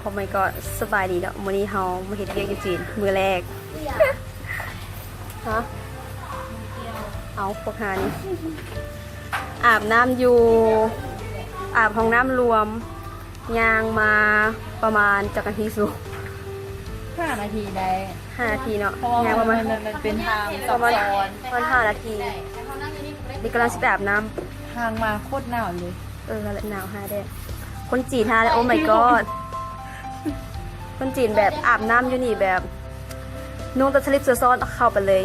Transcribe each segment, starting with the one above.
Oh my god ສະບາຍດີເນາະ ມື້ນີ້ເຮົາມາເຮັດວຽກຢູ່ຈີນມື້ແລກ. ຮະ ເອົາພວກຫານີ້ ອາບນ້ຳຢູ່ ອາບຫ້ອງນ້ຳລວມ ຍ່າງມາປະມານຈັກນາທີສູ? ຫ້ານາທີໄດ້ ຫ້ານາທີເນາະ ຍ່າງປະມານ ມັນ ມັນເປັນທາງຊັບຊ້ອນ ປະມານຫ້ານາທີ. ນີ້ກຳລັງຊິໄປອາບນ້ຳ ທາງມາໂຄດໜາວເລີຍ. ເອີ ນັ້ນແຫຼະ ໜາວຫາແດດ. ຄົນຈີນຫາແດດ Oh my god ຄົນຈີນແບບອາບນ້ຳຢູ່ນີ້ແບບນຸ່ງແຕ່ສະລິດເສື້ອຊ້ອນເຂົ້າໄປເລີຍ.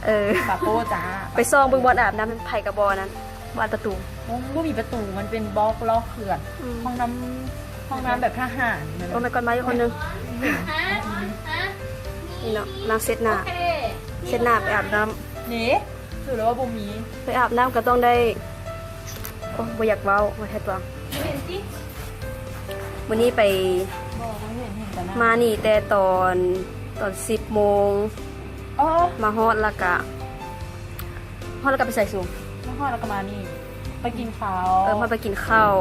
ເອີ ບາໂກ້ຈ້າ ໄປສ່ອງເບິ່ງບ່ອນອາບນ້ຳ ໃຜກໍບໍ່ນັ້ນ ບໍ່ອັດປະຕູ ບໍ່ ບໍ່ມີປະຕູ ມັນເປັນບລັອກລອກເຂື່ອນ. ອືມ ຫ້ອງນ້ຳ ຫ້ອງນ້ຳແບບທະຫານ. Oh my god ມາອີກຄົນໜຶ່ງ. ນີ້ເນາະ ນາງເຊັດໜ້າ ເຊັດໜ້າໄປອາບນ້ຳ. ນີ້ ຖືແລ້ວວ່າບໍ່ມີ ໄປອາບນ້ຳກໍຕ້ອງໄດ້ ໂອ້ຍ ບໍ່ຢາກເວົ້າ ວ່າແທ້ຕົວະ. ມື້ນີ້ໄປ ມານີ້ແຕ່ຕອນ ຕອນສິບໂມງ. ມາຮອດແລ້ວກະ ຮອດແລ້ວກະໄປໃສສູ? ມາຮອດແລ້ວກະມານີ້ ໄປກິນເຂົ້າ. ເອີ ມາໄປກິນເຂົ້າ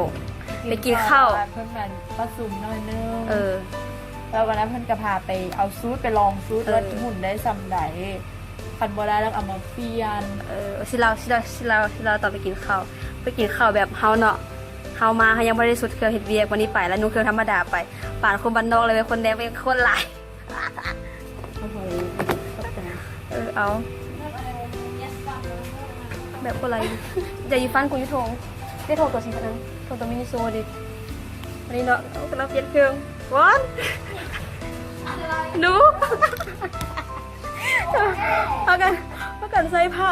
ໄປກິນເຂົ້າ ເພິ່ນແມ່ນປະຊຸມໜ້ອຍໜຶ່ງ. ເອີ ແລ້ວວັນນັ້ນເພິ່ນກະພາໄປເອົາຊຸດ ໄປລອງຊຸດ ເອີ ວ່າຫຸ່ນໄດ້ສ່ຳໃດ. ຄັນບໍ່ໄດ້ແລ້ວເອົາມາປ່ຽນ. ເອີ ຊິເລົ່າ ຊິເລົ່າ ຊິເລົ່າ ຊິເລົ່າຕອນໄປກິນເຂົ້າ ໄປກິນເຂົ້າແບບເຮົາເນາະ ເຮົາມາເຮົາຍັງບໍ່ໄດ້ຊຸດເຄື່ອງເຮັດວຽກ ວັນນີ້ໄປແລ້ວນຸ່ງເຄື່ອງທຳມະດາໄປ ປານຄົນບ້ານນອກເລີຍ ຄົນແນມເປັນຄົນຫຼາຍ. ເອີ ເອົາ ແບບຄົນຫຼາຍ ຢ່າຢູ່ຟັນກູຢູ່ຖົງ ໄດ້ຖົງຕົວສີນັ້ນ ຖົງຕົວມິນິໂຊເດ. ອັນນີ້ເນາະ ເຮົາກຳລັງປ່ຽນເຄື່ອງ ວອນ ໜູ ພາກັນ ພາກັນໃສ່ຜ້າ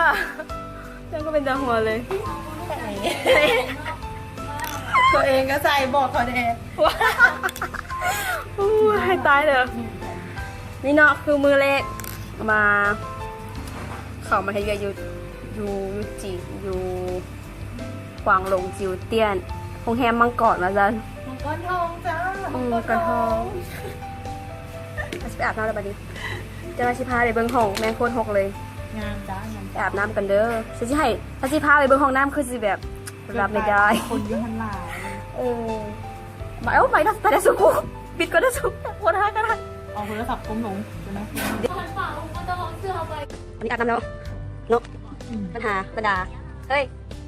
ຈັ່ງກໍເປັນຕາຫົວເລີຍ. ຕົວເອງກໍໃສ່ ບອກເຂົາແດ່. ໂອ້ຍ ຕາຍເດີ. ນີ້ເນາະ ຄືມື້ແລກມາ ເຂົ້າມາເຮັດວຽກຢູ່ ຢູ່ ຢູ່ຈີນ ຢູ່ ກວາງຫຼົງ ຈິວຕຽນ ໂຮງແຮມມັງກອນວ່າຊັ້ນ. ມັງກອນທອງຈ້າ ອືມ ມັງກອນທອງ. ຊິໄປອາບນ້ຳແລ້ວບັດນີ້ ຈະວ່າຊິພາໄປເບິ່ງຫ້ອງ ແມ່ງໂຄດຮົກເລີຍ. ງາມຈ້າ ງາມ ໄປອາບນ້ຳກັນເດີ. ຊິ ຊິໃຫ້ ຖ້າຊິພາໄປເບິ່ງຫ້ອງນ້ຳ ຄືຊິແບບ ຮັບໄມ່ໄດ້ ຄົນຢູ່ຫັ້ນຫຼາຍ. ເອີ ມາ ເອົ້າ ໄປນະ ໄປນະສຸກູ ປິດກ່ອນນະສຸ ຄົນຫາກັນ. ເອົາໂທລະສັບກົ້ມລົງ ອັນນີ້ອາບນ້ຳແລ້ວເນາະ. ບັນຫາ ບັນດາ ເຮີ້ຍ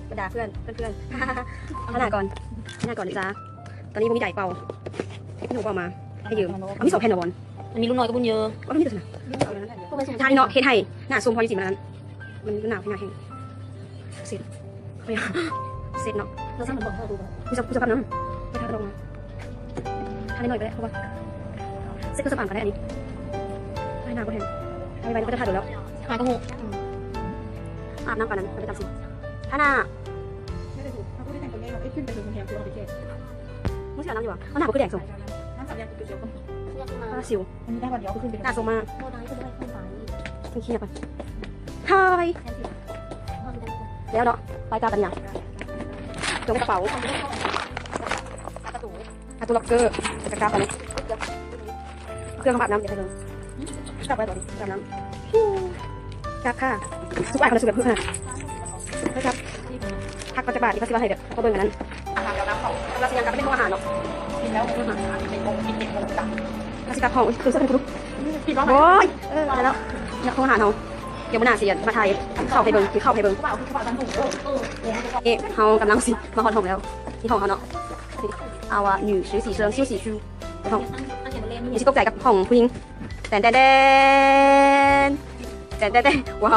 ບັນດາເພື່ອນ ເພື່ອນໆ ເອົາຂະໜາດກ່ອນ ຂະໜາດກ່ອນເດີຈ້າ. ຕອນນີ້ບໍ່ມີໃດເປົ່າ ໜູເປົ່າມາໃຫ້ຢືມ. ເອົາ ມີສອງແຜ່ນເນາະບອນ. ມັນມີລຸ້ນນ້ອຍກັບລຸ້ນເຍອະ. ເອົາ ມີໂຕນັ້ນນະ ທານີ້ເນາະ ເຮັດໃຫ້ໜ້າໂຊມພໍຢູ່ຈິງມັນນັ້ນ ມັນໜາວໃຫ້ໜ້າແຫ້ງ. ເຊັດ ເຊັດເນາະ ມີສອງ ມີສອງກັບນຳ ໄປທາກະດອງມາ ທາໜ້ອຍໆກໍໄດ້ ເພາະວ່າເຊັດເຄື່ອງສຳອາງກໍໄດ້. ອັນນີ້ທາໜ້າບໍ່ແຫ້ງ ໄວໆມັນກໍຈະທາໂດນແລ້ວ. ຫາກໍຮູ້ ອືມ ອາບນ້ຳກ່ອນນັ້ນ ມັນໄປຕາມສີ ທາໜ້າ. ມຶງຊິອາບນ້ຳຢູ່ຫວາ? ເອົາໜ້າບໍ່ຄືແດງສົ່ງ ໜ້າຊິວ ໜ້າໂຊມາກ. ເຄຍວກ່ອນ ຫາຍ ແລ້ວເນາະ ໄປກາກັນຫຍັງ ຈົງກະເປົາ ປະຕູລັອກເກີ ກະກັບອັນນີ້ ເຄື່ອງອາບນ້ຳ ເກັບໃຫ້ເບິ່ງ ກັບໄວ້ຕອນອາບນ້ຳ ກັບຄ່ະ. ສຸກຫຼາຍ ຄັນສຸກແບບຄືຂະໜາດ ໄປກັບ ພັກກ່ອນຈັກບາດ ທີ່ເຂົາຊິວ່າໃຫ້ແບບ ເຂົາເບິ່ງອັນນັ້ນ ລາວຊິຍ່າງກັບໄປເຮັດຫ້ອງອາຫານເນາະ. ກິນແລ້ວ ອືຮຶ ເປັນໂກງ ກິນເປັນໂກງ ລາວຊິກັບຫ້ອງ ຄືເຊິ່ງເປັນຜູ້ ໂອ້ຍ ເອີ ແລ້ວ ຫ້ອງອາຫານເຮົາ ດຽວມື້ໜ້າຊິມາຖ່າຍເຂົ້າໃຫ້ເບິ່ງ ກິນເຂົ້າໃຫ້ເບິ່ງ. ນີ້ເຮົາກຳລັງຊິມາຮອດຫ້ອງແລ້ວ ນີ້ຫ້ອງເຮົາເນາະ ເອົາວ່າໜຶ່ງຊື່ສີເຊີງ ຊິວສີຊູ ຫ້ອງ ຊິຕົກໃຈກັບຫ້ອງຜູ້ຍິງ. ແຕນແຕນແຕນ ແຕນແຕນແຕນ ວ້າ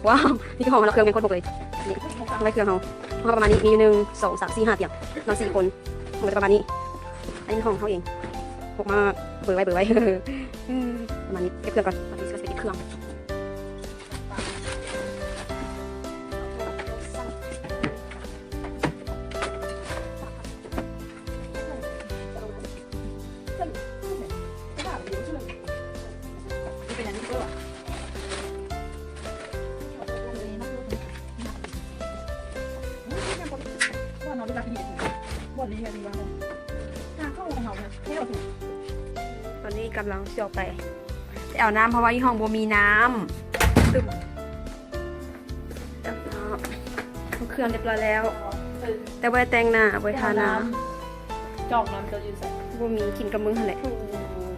ວ ວ້າວ ນີ້ຄືຫ້ອງເຮົາເນາະ ເຄື່ອງແມ່ນໂຄດຮົກເລີຍ. ນີ້ໄວ້ເຄື່ອງເຮົາ ຫ້ອງເຮົາປະມານນີ້ ມີຢູ່ ໜຶ່ງ ສອງ ສາມ ສີ່ ຫ້າຕຽງ ນອນສີ່ຄົນ ຫ້ອງເຮົາຈະປະມານນີ້. ອັນນີ້ຫ້ອງເຮົາເອງ ຮົກມາກ ເບີໄວ້ ເບີໄວ້ ປະມານນີ້. ເກັບເຄື່ອງກ່ອນ ບາດນີ້ຊິໄປເກັບເຄື່ອງ. ຕອນນີ້ກຳລັງຊິອອກໄປ ໄປເອົານ້ຳ ເພາະວ່າຢູ່ຫ້ອງບໍ່ມີນ້ຳ. ເຄື່ອງຮຽບຮ້ອຍແລ້ວ ແຕ່ບໍ່ໄດ້ແຕ່ງໜ້າ ບໍ່ໄດ້ທາໜ້າ. ຈອກນ້ຳເຈົ້າຢູ່ໃສ? ບໍ່ມີ ກິນກັບມຶງຫັ້ນແຫຼະ. ໂອ້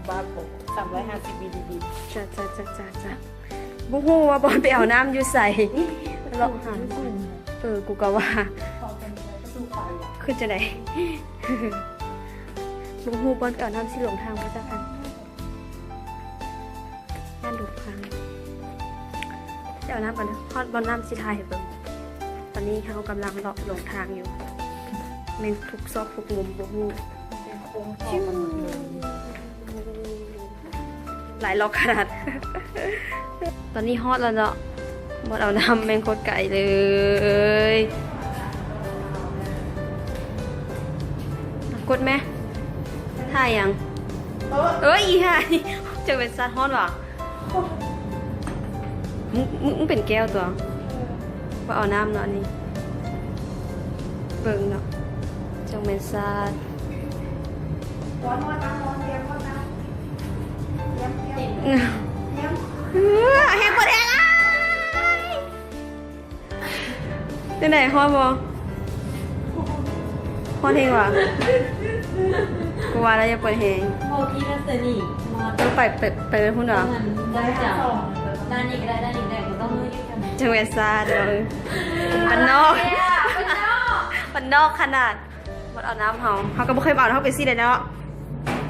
ບ້າບໍ ສາມຮ້ອຍຫ້າສິບມິນລີລິດ. ຈ້າ ຈ້າ ຈ້າ ຈ້າ ບໍ່ຮູ້ວ່າບອນໄປເອົານ້ຳຢູ່ໃສ ເລາະຫາ. ເອີ ກູກະວ່າ ຂຶ້ນຈັ່ງໃດ ບໍ່ຮູ້ບ່ອນໄປເອົານ້ຳ ຊິຫຼົງທາງບໍ່ຈັກຫັ້ນ. ຢ້ານຫຼົງທາງ. ໄປເອົານ້ຳກ່ອນເດີ ຮອດບ່ອນນ້ຳຊິຖ່າຍໃຫ້ເບິ່ງ. ຕອນນີ້ເຮົາກຳລັງເລາະຫຼົງທາງຢູ່ ແມ່ນທຸກຊອກທຸກມຸມບໍ່ຮູ້. ຫຼາຍລັອກຂະໜາດ. ຕອນນີ້ຮອດແລ້ວເນາະ. ບ່ອນເອົານ້ຳແມ່ງໂຄດໄກເລີຍ. ກົດແມະ ຖ່າຍຫຍັງ? ເອີຍ ອີຫ່ານີ້ ຈັ່ງແມ່ນສັດຮ້ອນຫວາ? ມຶງ ມຶງ ມຶງເປັນແກ້ວຕົວະ. ບໍ່ເອົານ້ຳເນາະອັນນີ້ ເບິ່ງເນາະ ຈັ່ງແມ່ນສັດ. ຮ້ອນ ຮ້ອນ ຕາຮ້ອນ ຕຽມ ຮ້ອນ ຕາ ຕຽມ ຕຽມ ຕຽມ ເອີ ແຮງ ປວດແຮງ ອ້າຍ. ຈັ່ງໃດ ຮ້ອນບໍ່? ຮ້ອນແຮງຫວາ? ກູວ່າແລ້ວຢ່າເປີດແຮງ. ບໍ່ ທີ່ລັກສະນີ ເອີ ໄປ ໄປ ໄປພຸ້ນຫວາ? ດ້ານນີ້ກໍໄດ້ ດ້ານນີ້ກໍໄດ້ ບໍ່ຕ້ອງມືດກັນ. ຈັ່ງແມ່ນຊາດເນາະ ເອີ ບ້ານນອກ ບ້ານນອກ ບ້ານນອກຂະໜາດ. ບໍ່ເອົານ້ຳເຮົາ ເຮົາກໍບໍ່ເຄີຍເອົາ ເຮົາເປັນຊີ້ແຫຼະເນາະ.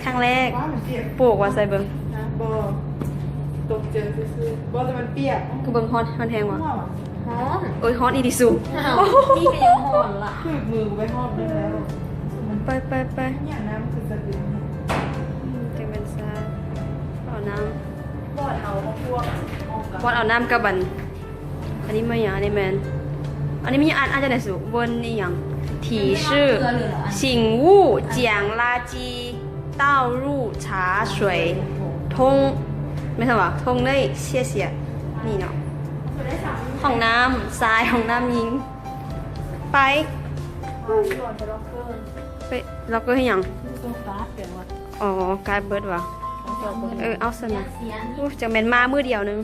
ຄັ້ງແລກ ປາ ມັນປຽກ ໂປກວ່າໃສ່ເບິ່ງ. ນະ ບໍ່ ຕົກໃຈຊື່ໆ ບໍ່ ແຕ່ມັນປຽກ. ຄືເບິ່ງ ຮ້ອນ ຮ້ອນແຮງຫວາ? ຮ້ອນ ໂອ້ຍ ຮ້ອນອີ່ຫຼີສູ. ນີ້ກໍຍັງຮ້ອນລະ ຖືກມືກູໄປຮອບໜຶ່ງແລ້ວ. ໄປ ໄປ ໄປ ຫຍັງນ້ຳຄືສະເດືອນ. ອືມ ຈັ່ງແມ່ນຊາ ບໍ່ເອົານ້ຳ ບໍ່ເອົາ ບໍ່ເອົານ້ຳກັບອັນ ອັນນີ້ແມ່ນຫຍັງ? ອັນນີ້ແມ່ນ ອັນນີ້ມີ ອ່ານ ອ່ານຈັ່ງໃດສູ? ເວີນອີ່ຫຍັງ? ທີ່ຊື່ ສິ່ງຮູ້ຈຽງລາຈີເຕົ້າຮູ້ຊາສວຍ ທົ່ງ ແມ່ນຫວາ? ທົ່ງເລີຍ ເສຍ ເສຍ ນີ້ເນາະ. ຫ້ອງນ້ຳຊາຍ ຫ້ອງນ້ຳຍິງ. ໄປ ໄປລັອກເກີເຮັດຫຍັງ? ອໍ ກາດເບິດຫວາ? ເອີ ເອົາຊັ້ນນະ. ໂອ້ ຈັ່ງແມ່ນມາມື້ດຽວໜຶ່ງ.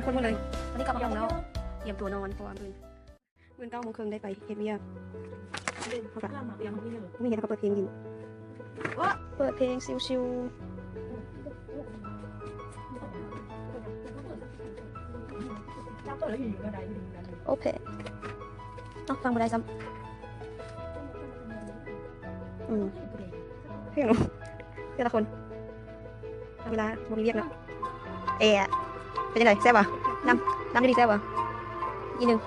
ຄົນໝົດເລີຍ ຕອນນີ້ເກົ້າໂມງແລ້ວ ຕຽມຕົວນອນ ເພາະວ່າມື້ ມື້ເກົ້າໂມງເຄິ່ງໄດ້ໄປເຮັດວຽກ. ເຮົາກະ ມື້ນີ້ເຮົາກະເປີດເພງຫຼິ້ນ ເປີດເພງຊິວໆ. ໂອເຄ ເອົ້າ ຟັງບໍ່ໄດ້ຊ້ຳ. ອືມ ເພງ ແຕ່ລະຄົນ ເວລາບໍ່ມີວຽກເນາະ. ເອ ເປັນຈັ່ງໃດ ແຊບບໍ່? ນ້ຳ ນ້ຳຢູ່ນີ້ແຊບບໍ່? ອີກໜຶ່ງ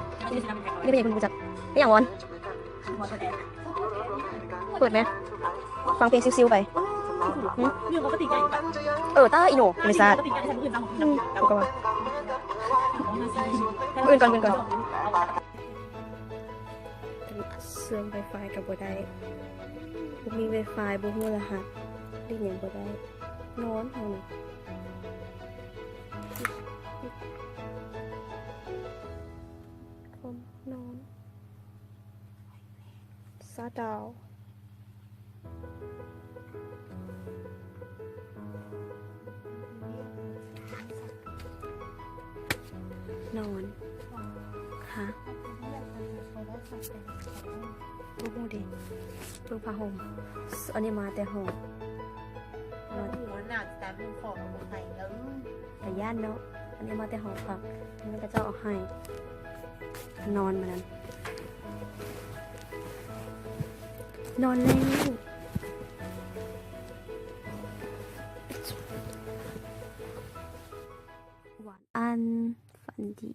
ນີ້ເປັນຫຍັງເພິ່ນບໍ່ຈັກ ເປັນຫຍັງວອນ? ເປີດແມະ ຟັງເພງຊິວໆໄປ. ຫື ເອີ ຕາອີໂນ ເປັນຊາດ. ອືມ ກູກະວ່າ ອື່ນກ່ອນ ອື່ນກ່ອນ. ເຊື່ອມໄວຟາຍກໍບໍ່ໄດ້ ບໍ່ມີໄວຟາຍ ບໍ່ຮູ້ລະຫັດ ຫຼິ້ນຫຍັງບໍ່ໄດ້ ນອນເຮົານະ ນອນ ຊາດດາວ. ນອນ ຮະ ບໍ່ຮູ້ເດ ເບິ່ງຜ້າຫົ່ມ ອັນນີ້ມາແຕ່ຫ້ອງ ຫົວໜາວຕາຍ ເບິ່ງຂອງເອົາມາໃຫ້ແລ້ວ ຕາຢ້ານເນາະ. ອັນນີ້ມາແຕ່ຫໍພັກ ອັນນີ້ເຂົາເຈົ້າເອົາໃຫ້ ນອນມື້ນັ້ນ ນອນແລ້ວ. ຫວານອັນ ຝັນດີ.